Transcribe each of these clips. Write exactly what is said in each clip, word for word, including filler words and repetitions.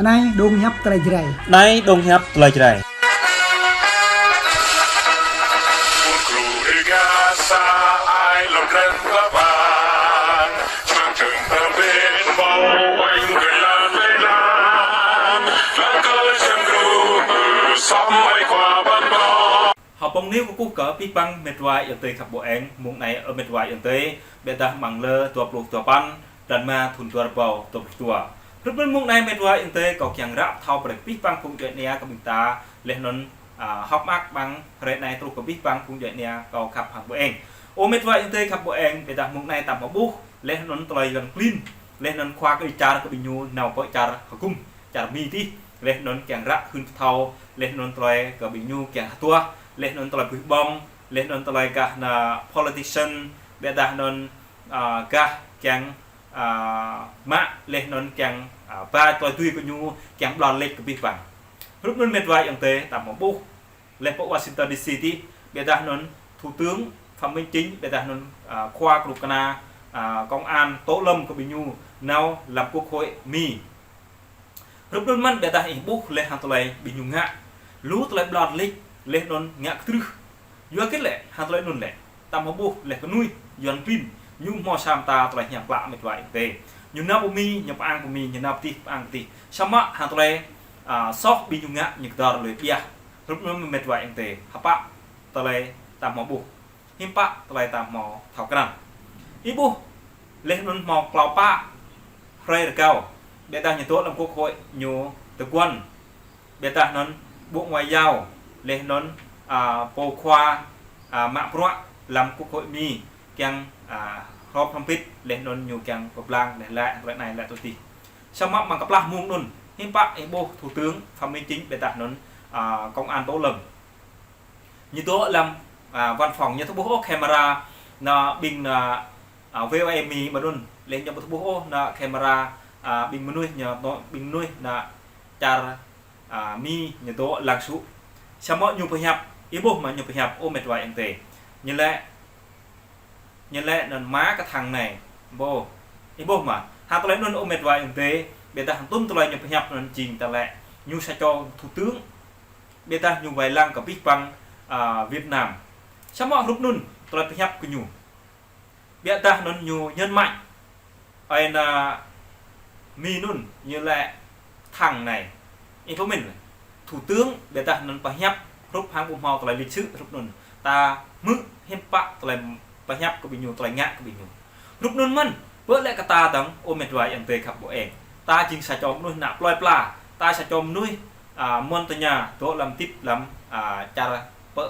Anai dong hiăp tơlơi Jrai. Anai dong hiăp tơlơi Jrai. Hơpong niu kơkuh kơ abih bang met wa ayŏng adơi khăp ƀô̆ eng, mông anai ơ met wa ayŏng adơi, ƀiădah amăng lơ dua pluh dua păn, blan rơma thun dua rơbâo dua pluh dua. Hrup anŭn mông anai met wa ayŏng adơi, kâo kiăng ră thâo brơi kơ abih bang phung djuai ania kơ ƀing ta, laih anŭn, a, hơ̆k mơak ƀăng hrơi anai truh kơ abih bang phung djuai ania kâo khăp hăng ƀô̆ eng. Ơ met wa ayŏng adơi khăp ƀô̆ eng, ƀiădah mông anai ta hmâo ƀuh, laih anŭn tơlơi Yuan klin, laih anŭn khua kơ čar kơ ƀing ñu nao pơ čar hơgŭm, čar Mi tih, laih anŭn kiăng ră hưn pơthâo, laih anŭn tơlơi kơ ƀing ñu kiăng hơtuah, laih anŭn tơlơi puih ƀong, laih anŭn tơlơi gah ană politician, ƀiădah anŭn, a, gah kiăng, a, mă, laih anŭn kiăng, a, ba tơlơi tui kơ ñu kiăng ƀlŏr lĕč kơ abih bang. Hrup anŭn met wa ayŏng adơi, ta hmâo ƀuh, laih pơ Washington D C tih, ƀiădah anŭn Thủ tướng Phạm Minh Chính, ƀiădah anŭn, a, khua kơnuk kơna, a, công an Tô Lâm kơ ƀing ñu nao lăm Quốc hội Mi. Hrup anŭn mơ̆n ƀiădah ih ƀuh laih hăng tơlơi ƀing ñu ngă. Lu tơlơi ƀlŏr lĕč, laih anŭn ngă kơtrưh. Yua hơget lĕ, hăng tơlơi anŭn lĕ. Ta hmâo ƀuh laih kơ mơnuih Yuan klin, ñu hmâo sa mơta tơlơi hiam klă met wa ayŏng adơi. Ñu nao pơ Mi, ñu pơang pơ Mi, ñu nao pơ tih, pơang pơ tih. Samơ̆ hăng tơlơi, a, soh ƀing ñu ngă, ñu kơdơr lui biă. Hrup anŭn met wa ayŏng adơi, hơpă tơlơi ta hmâo ƀuh. Hiư̆m pă tơlơi ta hmâo thâo krăn. Ih ƀuh, laih anŭn hmâo klâo pă hrơi rơgao, ƀiădah ñu dŏ lăm Quốc hội ñu tơguan. Ƀiădah anŭn Bộ Ngoại giao, laih anŭn, a, pô khua, a, mă bruă lăm Quốc hội Mi, kiăng, a, hrŏm hrŏm pit, laih anŭn ñu kiăng pơblang, laih lĕ, tơlơi anai lĕ tui tih. Samơ̆ amăng kơplah mông anŭn, hiư̆m pă ih ƀuh Thủ tướng Phạm Minh Chính, ƀiădah anŭn, a, công an Tô Lâm. Ñu dŏ lăm, a, văn phòng, ñu ƀu thâo ƀuh ôh camera ană ƀing ană, a, V O A Mi mơ̆n anŭn. Laih ñu ƀu thâo ƀuh ôh ană camera, a, ƀing mơnuih ñu, ană ƀing mơnuih ană čar, a, Mi ñu dŏ lăng su. Samơ̆ ñu pơhiăp, ih ƀuh mă ñu pơhiăp, ơ met wa ayŏng adơi. Ñu lĕ, ñu lĕ anŭn mă kơ thăng anai. Ƀuh. Ih ƀuh mă. Hăng tơlơi anŭn ơ met wa ayŏng adơi, ƀiădah hăng tŭm tơlơi ñu pơhiăp anŭn jing tơlơi ñu sa čô thủ tướng. Ƀiădah ñu wai lăng kơ abih bang, a, Việt Nam. Samơ̆ hrup anŭn tơlơi pơhiăp kơ ñu. Ƀiădah anŭn ñu nhấn mạnh. Ơi ană Mi anŭn ñu lĕ thăng anai. Ih pơmĭn. Thủ tướng ƀiădah anŭn pơhiăp hrup hăng ƀu hmâo tơlơi lịch sử hrup anŭn. Ta hmư̆ hiư̆m pă tơlơi pơhiăp kơ ƀing ñu, tơlơi ngă kơ ƀing ñu. Hrup anŭn mơ̆n, ƀơi lĕ kơ ta dơ̆ng, ơ met wa ayŏng adơi khăp ƀô̆ eng. Ta jing sa čô mơnuih ană plơi pla, ta sa čô mơnuih, a, mơ̆n tơña, dŏ lăm tip lăm, a, čar pơ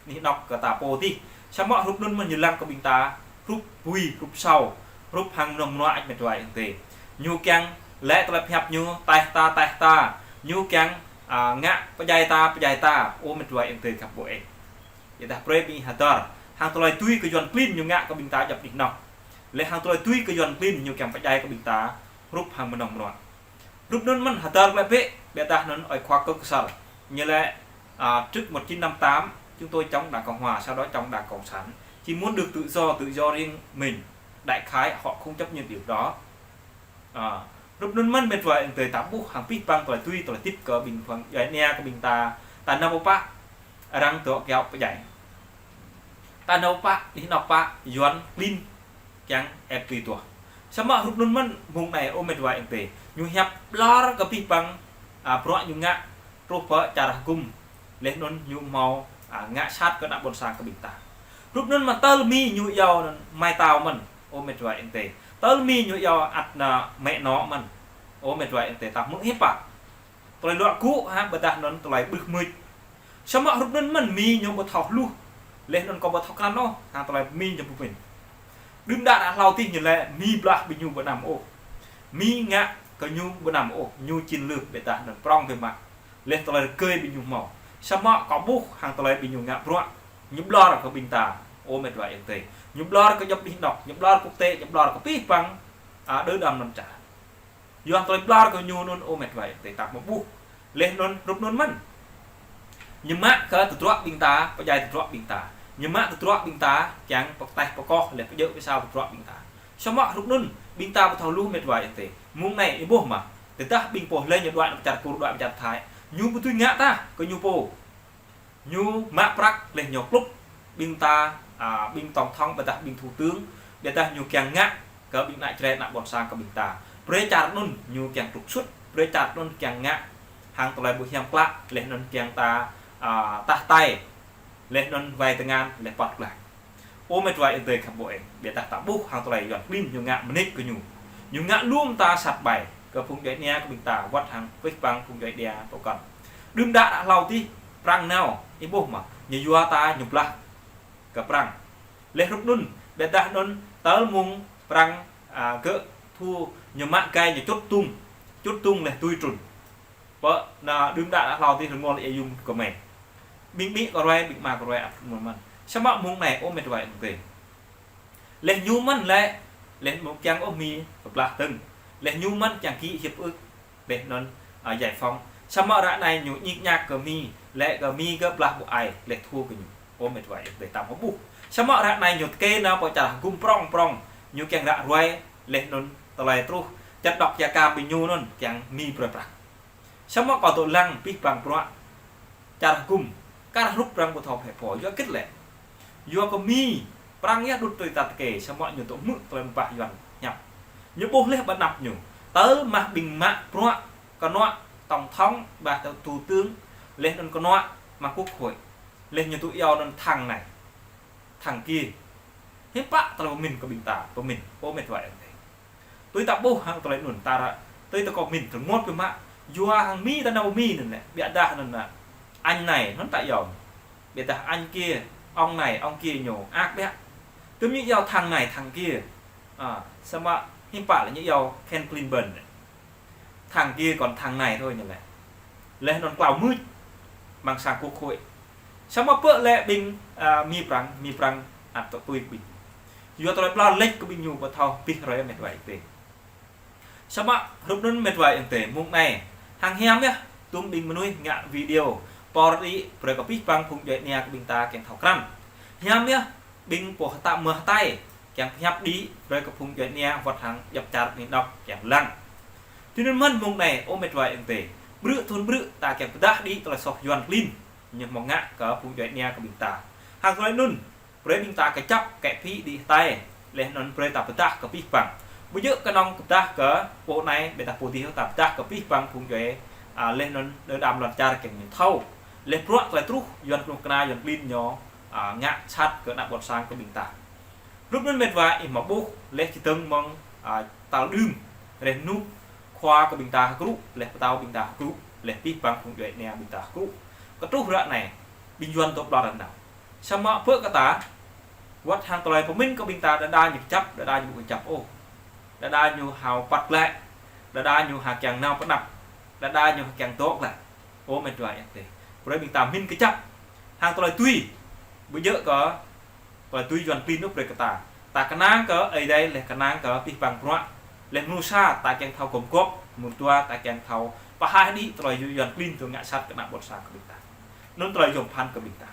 anih anŏ kơ ta pô tih. Samơ̆ hrup anŭn mơ̆n ñu lăng kơ ƀing ta, hrup bui, hrup sâo, hrup hăng mơnơ̆ng mơnuă ăt met wa ayŏng adơi. Ñu kiăng lĕ tơlơi pơhiăp ñu, taih ta, taih ta. Ñu kiăng, a, ngă pơdjai ta, pơdjai ta, ơ met wa ayŏng adơi khăp ƀô̆ eng. Ƀiădah brơi ƀing hơdơr. Hăng tơlơi tui kơ Yuan klin ñu ngă kơ ƀing ta djŏp anih anŏ. Laih hăng tơlơi tui kơ Yuan klin ñu kiăng pơdjai kơ ƀing ta hrup hăng mơnơ̆ng mơnuă. Hrup anŭn mơ̆n hơdơr glaĭ bĕ, ƀiădah anŭn ơi khua Kơk Ksor. Ñu lĕ, à, trước một chín năm tám, chúng tôi chống Đảng Cộng Hòa, sau đó chống Đảng Cộng sản. Chỉ muốn được tự do, tự do riêng mình. Đại khái họ không chấp nhận điều đó. À, hrup anŭn mơ̆n met wa ayŏng adơi ta ƀuh hăng abih bang tơlơi tui, tơlơi tip kơ ƀing phung djuai ania kơ ƀing ta, ta nao pơpă, arăng dŏ kiaŏ pơdjai. Ta nao pơpă, anih anŏ pơpă, Yuan klin kiăng ĕp tui tuah. Samơ̆ hrup anŭn mơ̆n mông anai ơ met wa ayŏng adơi. Ñu hiăp ƀlŏr kơ abih bang, à, bruă ñu ngă truh pơ čar hơgŭm. Laih anŭn ñu hmâo, à, ngă sat kơ ană ƀôn sang kơ ƀing ta. Hrup anŭn mơ̆n tơl Mi ñu iâu anŭn Mai Tao mơ̆n, ơ met wa ayŏng adơi. Tơl Mi ñu iâu ăt ană mĕ nŏ mơ̆n, ơ met wa ayŏng adơi, ta hmư̆ hiư̆m pă. Tơlơi luă gŭ hă, ƀiădah anŭn tơlơi ƀrưh mưč. Samơ̆ hrup anŭn mơ̆n Mi ñu ƀu thâo hluh. Laih anŭn kâo ƀu thâo krăn ôh, hă, tơlơi Mi ñu pơmĭn. Đưm đă đă hlâo tih ñu lĕ Mi blah ƀing ñu ƀu anăm ôh. Mi ngă kơ ñu ƀu anăm ôh, ñu chiến lược ƀiădah anŭn prŏng biă mă. Laih tơlơi rơgơi ƀing ñu hmâo. Samơ̆ kâo ƀuh hăng tơlơi ƀing ñu ngă bruă. Ñu ƀlŏr kơ ƀing ta, ơ met wa ayŏng adơi. Ñu ƀlŏr kơ djŏp anih anŏ, ñu ƀlŏr quốc tế, ñu ƀlŏr kơ abih bang, à, đơ đam lŏn čar. Yua tơlơi ƀlŏr kơ ñu anŭn ơ met wa ayŏng adơi ta hmâo ƀuh. Laih anŭn hrup anŭn mơ̆n. Ñu mă kơ tơdruă ƀing ta, pơdjai tơdruă ƀing ta. Ñu mă tơdruă ƀing ta, kiăng pơtaih pơkoh laih pơjơ̆ pơsao tơdruă ƀing ta. Samơ̆ hrup anŭn, ƀing ta ƀu thâo hluh met wa ayŏng adơi. Mông anai ih ƀuh mă. Tơdah ƀing pô lĕ ñu đuaĭ nao pơ čar Kur, đuaĭ pơ čar Thái, ñu ƀu dưi ngă tah kơ ñu pô. Ñu mă prăk lĕ ñu klŭp ƀing ta, a, ƀing tổng thống, ƀôdah ƀing thủ tướng, ƀôdah ñu kiăng ngă kơ ƀing ană Jrai, ană ƀôn sang kơ ƀing ta. Brơi čar anŭn ñu kiăng trục xuất, brơi čar anŭn kiăng ngă hăng tơlơi ƀu hiam klă, lĕ anŭn kiăng ta, a, tah tai, lĕ anŭn wai tơngan, lĕ păt glăk. Ơ met wa ayŏng adơi khăp ƀô̆ eng, ƀiădah ta ƀuh hăng tơlơi Yuan klin ñu ngă mơneč kơ ñu. Ñu ngă lŏm ta sat ƀai kơ phung djuai ania kơ ƀing ta, wơ̆t hăng pih pang phung djuai ania pơkŏn. Đưm đă đă hlâo adih, Prăng nao, ih ƀuh mơ̆, ñu yua ta ñu blah kơ Prăng. Lĕ hrup anŭn, ƀiădah anŭn tơl mơ̆ng Prăng, a, gơ̆ thu ñu mă gai ñu čut tung, čut tung lĕ tui trŭn. Pơ anai đưm đă đă hlâo adih rơngot lĕ yŭm kơ mơi. Ƀing amĭ kơ ruai, ƀing ama kơ ruai ăt mơ̆n mơ̆n. Samơ̆ mơ̆ng anai ơ met wa ayŏng adơi. Lĕ ñu mơ̆n lĕ, lĕ mơ̆ng kiăng ôh Mi pơblah tơ̆ng. Lĕ ñu mơ̆n kiăng ký hiệp ước. Lĕ anŭn, a, giải phóng. Samơ̆ ră anai ñu ñik ñak kơ Mi, lĕ kơ Mi gơ̆ blah ƀu ai, lĕ thua kơ ñu. Ơ met wa ayŏng adơi, ta hmâo ƀuh. Samơ̆ ră anai ñu tơkê nao pơ čar hơgŭm prŏng prŏng. Ñu kiăng ră ruai, lĕ anŭn tơlơi truh. Čăt dŏ ia ka ƀing ñu anŭn kiăng Mi brơi prăk. Samơ̆ kâo dŏ lăng pih pang bruă čar hơgŭm, kar hrup Prăng ƀu thâo phe pho, yua hơget lĕ. Yua kơ Mi, Prăng yơh đŭt tui ta tơkê, samơ̆ ñu dŏ hmư̆ tơlơi mơbah Yuan hiăp. Ñu ƀuh lĕ ƀơi anăp ñu. Tơl mă ƀing mă bruă, kơnuă tổng thống, ƀôdah thủ tướng, lĕ anŭn kơnuă mă quốc hội. Lĕ ñu dŏ iâu anŭn thằng này, thằng kia. Hiư̆m pă tơlơi pơmĭn kơ ƀing ta, pơmĭn, ơ met wa ayŏng adơi. Tui ta ƀuh hăng tơlơi anŭn ta ră, tui ta kơ pơmĭn, rơngot biă mă, yua hăng Mi ta nao Mi anŭn lĕ, ƀiădah anŭn lĕ, anh này, anŭn ta iâu. Ƀiădah anh kia, ông này, ông kia ñu, ăt biă. Tơm ñu iâu thằng này, thằng kia. A, samơ̆ hiư̆m pă lĕ ñu iâu khen klin ƀơn lĕ. Thằng kia còn thằng này thôi ñu lĕ. Lĕ anŭn klâo mưč amăng sang quốc hội. Samơ̆ pơ lĕ ƀing, a, Mi Prăng, Mi Prăng ăt dŏ tui ƀing. Yua tơlơi ƀlŏr lĕč kơ ƀing ñu ƀu thâo pih rơi met wa ayŏng adơi. Samơ̆ hrup anŭn met wa ayŏng adơi, mơ̆ng anai hăng hiam yơh, tơm ƀing mơnuih ngă video, pôr đĭ brơi kơ pih pang phung djuai ania kơ ƀing ta kiăng thâo krăn. Hiam yơh, ƀing pô hơtăp mơ̆ hơtai, kiăng pơhiăp đĭ brơi kơ phung djuai ania wơ̆t hăng djŏp čar ƀing đŏk kiăng lăng. Tui anŭn mơ̆n mơ̆ng anai, ơ met wa ayŏng adơi, ƀrư̆ thŭn ƀrư̆ ta kiăng pơdah đĭ tơlơi soh Yuan klin ñu hmâo ngă kơ phung djuai ania kơ ƀing ta. Hăng tơlơi anŭn, brơi ƀing ta kơjăp kĕ phi đĭ hơtai, lĕ anŭn brơi ta pơdah kơ pih pang. Ƀu djơ̆ kơnơ̆ng pơdah kơ pô anai, ƀiădah pô adih, ta pơdah kơ pih pang phung djuai, a, lĕ anŭn đơ đam lŏn čar kiăng ñu thâo. Lĕ bruă tơlơi truh Yuan kơnuk kơna, Yuan klin ñu, a, ngă sat kơ ană ƀôn sang kơ ƀing ta. Hrup anŭn met wa ih hmâo ƀuh, lĕ čơdơ̆ng mơ̆ng, a, tal đưm, reh nuk, khua kơ ƀing ta hơkrŭ, lĕ pơtao ƀing ta hơkrŭ, lĕ pih pang phung djuai ania ƀing ta hơkrŭ. Kơ truh ră anai, ƀing Yuan dŏ ƀlŏr rơnao. Samơ̆ pơ kơ ta, wơ̆t hăng tơlơi pơmĭn kơ ƀing ta, đơđa ñu kơjăp, đơđa ñu ƀu kơjăp ôh. Đơđa ñu hao păt glăi, đơđa ñu ha kiăng nao pơ anăp, đơđa ñu ha kiăng dŏ glăi. Ơ met wa ayŏng adơi. Brơi ƀing ta pơmĭn kơjăp. Hăng tơlơi tui. Ƀu djơ̆ kơ tơlơi tui Yuan klin ôh brơi kơ ta. Ta kơnang kơ Ơi Adai lĕ kơnang kơ pih pang bruă. Lĕ mơnuih sa ta kiăng thâo gum gôp, mơnuih dua ta kiăng thâo pơhaih đĭ tơlơi Yuan klin dŏ ngă sat kơ ană ƀôn sang kơ ƀing ta. Anŭn tơlơi yôm phăn kơ ƀing ta.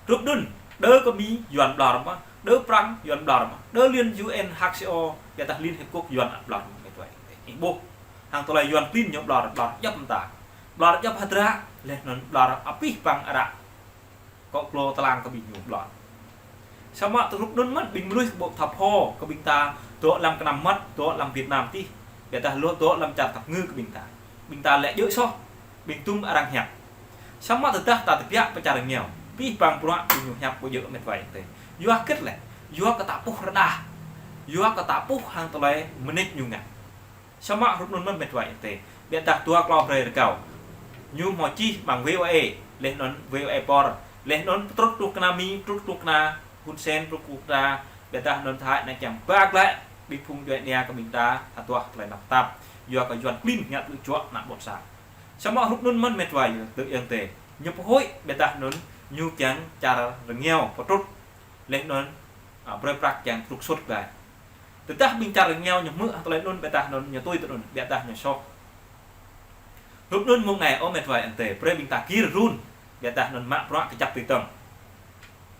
Hrup anŭn, đơ kơ Mi Yuan ƀlŏr mơ̆, đơ Prăng Yuan ƀlŏr mơ̆, đơ Liên U N H C O, ƀiădah Liên Hiệp Quốc Yuan ăt ƀlŏr mơ̆, met wa ayŏng adơi. Ih ƀuh, hăng tơlơi Yuan klin ñu ƀlŏr, ƀlŏr djŏp mơta. Ƀlŏr djŏp hơdră, lĕ anŭn ƀlŏr apih pang ară. Kŏ klô tơlang kơ ƀing ñu ƀlŏr. Samơ̆ tơ hrup anŭn mơ̆n ƀing mơnuih ƀu thâo pho kơ ƀing ta dŏ lăm kơnăm mơmŏt, dŏ lăm Việt Nam adih. Ƀiădah lu dŏ lăm čar tap ngư kơ ƀing ta. Ƀing ta lĕ djơ̆ soh, ƀing tŭm arăng hiăp. Samơ̆ tơdah ta tơbiă pơ čar rơngiao, pih pang bruă ƀing ñu hiăp ƀu djơ̆ met wa ayŏng adơi. Yua hơget lĕ, yua kơ ta ƀuh rơđah. Yua kơ ta ƀuh hăng tơlơi mơneč ñu ngă. Samơ̆ hrup anŭn mơ̆n met wa ayŏng adơi. Ƀiădah dua klâo hrơi rơgao. Ñu hmâo čih amăng V O A, lĕ anŭn V O A Por. Lĕ anŭn pơtrŭt kơnuk kơna Mi, pơtrŭt kơnuk kơna Hun Sen, pơtrŭt kơnuk kơna, ƀiădah anŭn Thái anai kiăng ba glăi, ƀing phung djuai ania kơ ƀing ta, hơduah tơlơi tơnap tap. Yua kơ Yuan klin ngă tơlơi juă ană ƀôn sang. Samơ̆ hrup anŭn mơ̆n met wa ayŏng adơi. Ñu pơhuĭ, ƀiădah anŭn ñu kiăng čar rơngiao pơtrŭt. Lĕ anŭn, a, brơi prăk kiăng trục xuất glăi. Tơdah ƀing čar rơngiao ñu hmư̆ hăng tơlơi anŭn ƀiădah anŭn ñu tui tui anŭn, ƀiădah ñu soh. Hrup anŭn mơ̆ng anai ơ met wa ayŏng adơi, brơi ƀing ta gir run, ƀiădah anŭn mă bruă kơjăp tui tơ̆ng.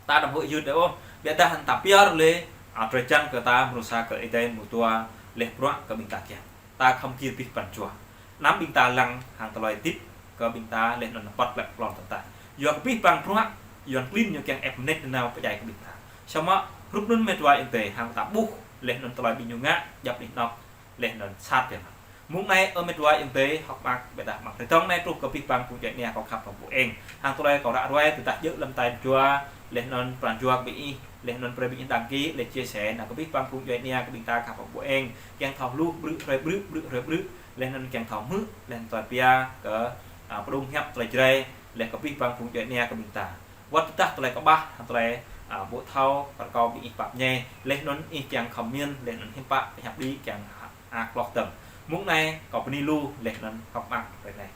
Ta đăm huĭ hyưt đơi ôh, ƀiădah anŭn ta pơyơr lĕ, a, drơi jăn kơ ta mơnuih sa kơ Ơi Adai mơ̆ dua lĕ bruă kơ ƀing ta kiăng. ta khŏm gir abih pran jua. Anăm ƀing ta lăng hăng tơlơi hơdip kơ ƀing ta laih anŭn pŏt lĕ klon tơtah. Yua kơ abih bang bruă, Yuan klin ñu kiăng ĕp mơneč nanao pơdjai kơ ƀing ta. Samơ̆ hrup anŭn met wa ayŏng adơi hăng ta ƀuh laih anŭn tơlơi ƀing ñu ngă, djăp anih anŏ laih anŭn sat biă mă. Mơ̆ng anai ơ met wa ayŏng adơi, hơ̆k mơak ƀiădah mơ̆ng tơdrong anai truh kơ abih bang phung djuai ania kâo khăp hăng ƀu eng. Hăng tơlơi kâo ră ruai tơdah djơ̆ lăm tai jua, laih anŭn pran jua kơ ƀing ih, laih anŭn brơi ƀing ih đăng ký, laih chia sẻ, nao kơ abih bang phung djuai ania kơ ƀing ta khăp hăng ƀu eng. Kiăng thâo hluh brư̆ hrơi brư̆, brư̆ hrơi brư̆, laih anŭn kiăng thâo hmư̆, laih anŭn tơlơi pia kơ, a, pơdŏng hiăp tơlơi Jrai, laih kơ abih bang phung djuai ania kơ ƀing ta. Wơ̆t tơdah tơlơi kơƀah, tơlơi, a, ƀu thâo, kơ kâo ƀing ih pap ñe, laih anŭn ih kiăng comment, laih anŭn hiư̆m pă, hiăp đĭ kiăng a, a, kloh tơm. Mơ̆ng anai, kâo bơni lu, laih anŭn hơ̆k mơak ră anai.